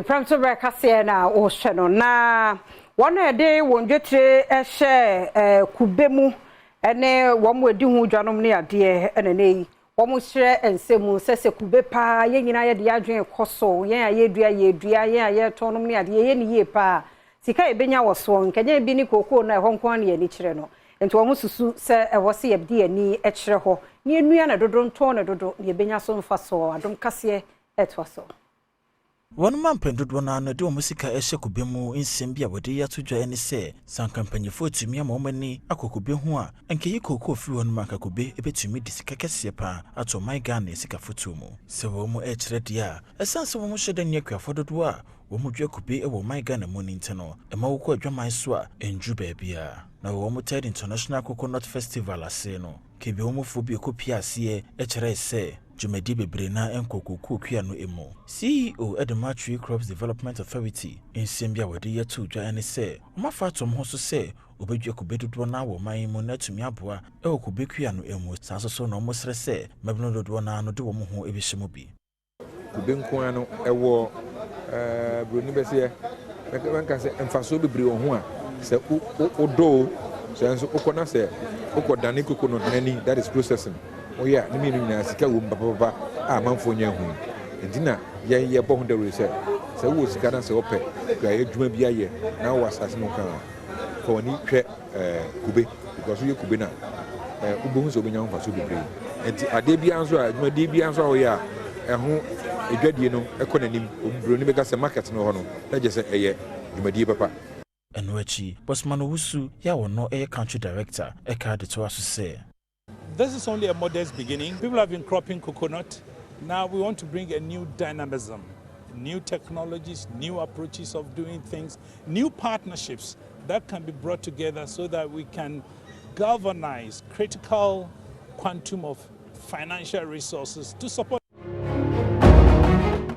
Prɛmtoberɛ kaseɛ na wɔhwɛ no. Na wɔn a yɛde wɔn dwetire hyɛ kube mu ne wɔn a wɔdi ho dwanom ne adeɛ ɛna ne yi wɔn kyerɛ nsɛm mu sɛ kube paa, yɛn nyinaa yɛde yɛn adwene kɔ so. Yɛn a yɛdua, yɛdua, yɛn a yɛtɔn nom ne adeɛ, yɛyɛ ne yie paa. Sika a yɛbɛnya wɔ soɔ nkɛnyɛ bi ne kookoo no a ɛhɔ nko ara ne yɛn ani kyerɛ no. Nti wɔn susu sɛ ɛwɔ sɛ yɛde yɛn ani kyerɛ hɔ ne yɛnua ne dodo, ntɔn ne dodo, ne yɛbɛnya so mfa soɔ. Adom kaseɛ ɛtoa so. Wɔn ma mpɛn dodoɔ no ano de wɔn sika ɛhyɛ kube mu. Nsɛm bi a wɔde yi ato dwa ne sɛ sanka mpanyinfoɔ atumi ama wɔn ani akɔ kube ho a, nka kookoo firi hɔ no mu, anka kube ebɛtumi de sika kɛseɛ paa ato ɔman Ghana sika fotoɔ mu. Sɛ wɔn mu ɛrekyerɛ deɛ a, ɛsiane sɛ wɔn hyɛ dɛ ne akuafoɔ dodoɔ a wɔn mu dua kube wɔ ɔman Ghana mu no nti no, ɛma wokɔ adwaman so a ɛnduru baabiara. Na wɔn Third International Coconut Festival ase no, kebi wɔn mufoɔ bi ɛkɔpie aseɛ kyerɛɛ sɛ dwumadi bebree na nkɔ kookoo kua no mu. CEO de ma Tree Crops Development Authority, nsɛm bi a wɔde yɛ to dwa ne sɛ wɔafa ato wɔn ho so sɛ wɔbɛdua kube dodoɔ no wɔ ɔman yi mu na atumi aboa wɔ kube kua no mu. Saa nso so na wɔsrɛ sɛ mmabunu dodoɔ no ano de wɔn ho bɛhyɛ mu bi. Kube nko ara no ɛwɔ buroni bɛseɛ mɛka sɛ mfasoɔ bebree wɔ ho a sɛ wodɔ o, sɛ nso wokɔ na sɛ wokɔ dane coconut n'ani, that is processing, woyɛ a, ne mmienu nyinaa sika wɔ mu papapapa a amanfoɔ nyɛ hu. Nti na yɛn yɛbɔ ho dawuro sɛ wowɔ sika na sɛ wopɛ kuayɛ adwuma bi ayɛ na wowɔ asase mu nka a, fa w'ani hwɛ kube, because woyɛ kube no a, wobɛhu sɛ wobɛnya ho mfasoɔ bebree. Nti adeɛ biara nso a, adwumadeɛ biara nso a woyɛ a ɛho adwadie no ɛkɔ n'anim, buroni bɛka sɛ market no hɔ no, na gye sɛ ɛyɛ dwumadie papa. Ɛno akyi, Bosman Owusu yɛ a wɔno ɛyɛ country director ɛka de toa so sɛ This is only a modest beginning. People have been cropping coconut. Now we want to bring a new dynamism, new technologies, new approaches of doing things, new partnerships that can be brought together so that we can galvanize critical quantum of financial resources to support.